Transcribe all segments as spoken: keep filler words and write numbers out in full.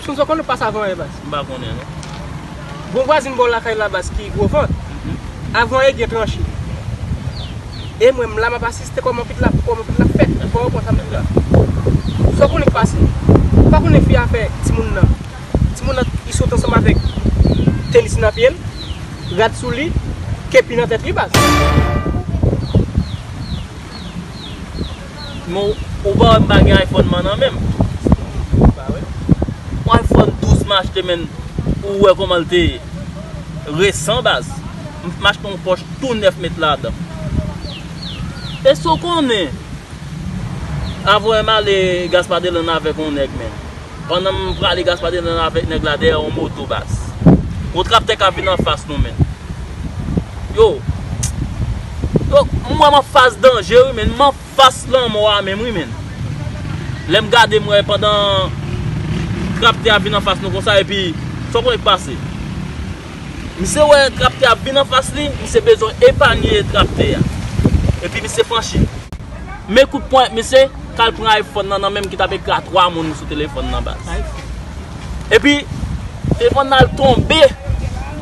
Ou konn sa k pase avan yè, baz? M pa konnen, non. Gon vwazin bò lakay la, baz, ki gwo vant. Mhm. Avan yè gen tranche. E mwen, m la, m ap asiste kòman pitit la, kòman pitit la fèt. Kòman pran sa m di la. Sa w konnen k pase? Ou pa konnen fi a fè timoun nan. Timoun nan, li sot ansanm avèk tenis nan pye l, rad sou li, kepi nan tèt li, baz. Men ou, ou pa wè m pa gen iPhone man nan men m. Yon iPhone douz m achte, men ou wè kòman l te resan, baz. M achte yon pòch tou nèf met ladan. E si w konnen, avan m ale Gaspadelèn avèk yon nèg, men. Pandan m prale Gaspadelèn avèk nèg la dèyè yon moto, baz. Yon traktè k ap vin anfas nou, men. Yo. Yo, m wè m anfas danje, wi, men. M anfas lanmò a menm, wi, men. Lè m gade, m wè pandan traktè a vin anfas nou konsa, epi sa w konnen k pase. Misye wè traktè a vin anfas li, misye bezwen epanye traktè a. Epi misye franchi. Men kout ponyèt misye, k al pran iPhone nan nan men m ki t ap ekri a twa moun sou telefòn nan, baz. Epi, telefòn nan al tonbe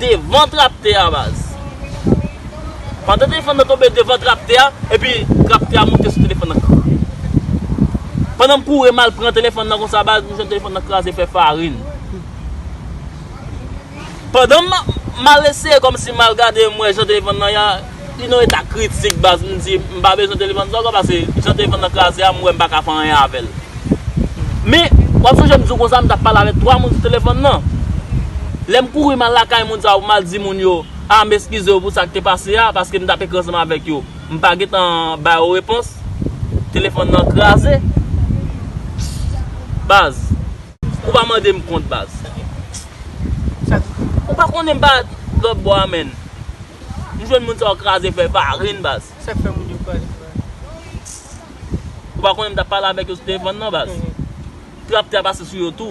devan traktè a, baz. Pandan telefòn nan tonbe devan traktè a, epi traktè a moute sou telefòn nan. Pandan m kouri m al pran telefòn nan konsa, baz, m jwenn telefòn nan kraze fè farin. Pandan m, m al eseye kòmsi m al gade, m wè jan telefòn nan ye a, li nan eta kritik, baz, m di, m pa bezwen telefòn sa ankò, paske jan telefòn nan kraze a, m wè m pa ka fè anyen avè l. Men, w ap sonje m di w konsa, m t ap pale avèk twa moun sou telefòn nan. Lè m kouri m al lakay moun sa yo, m al di moun yo, a, m eskize yo pou sa k te pase a, paske m t ap ekri ansanm avèk yo. M pa gentan ba yo repons. Telefòn nan kraze. Baz, ou pa mande m kont, baz. Ou pa konnen m pa lòt bò a, menn. M jwenn moun sa yo kraze fè farin, baz. Sa k fè moun yo kraze fè farin? Ou pa konnen m t ap pale avèk yo sou telefòn nan, baz. Mhm. Traptè a pase sou yo tou.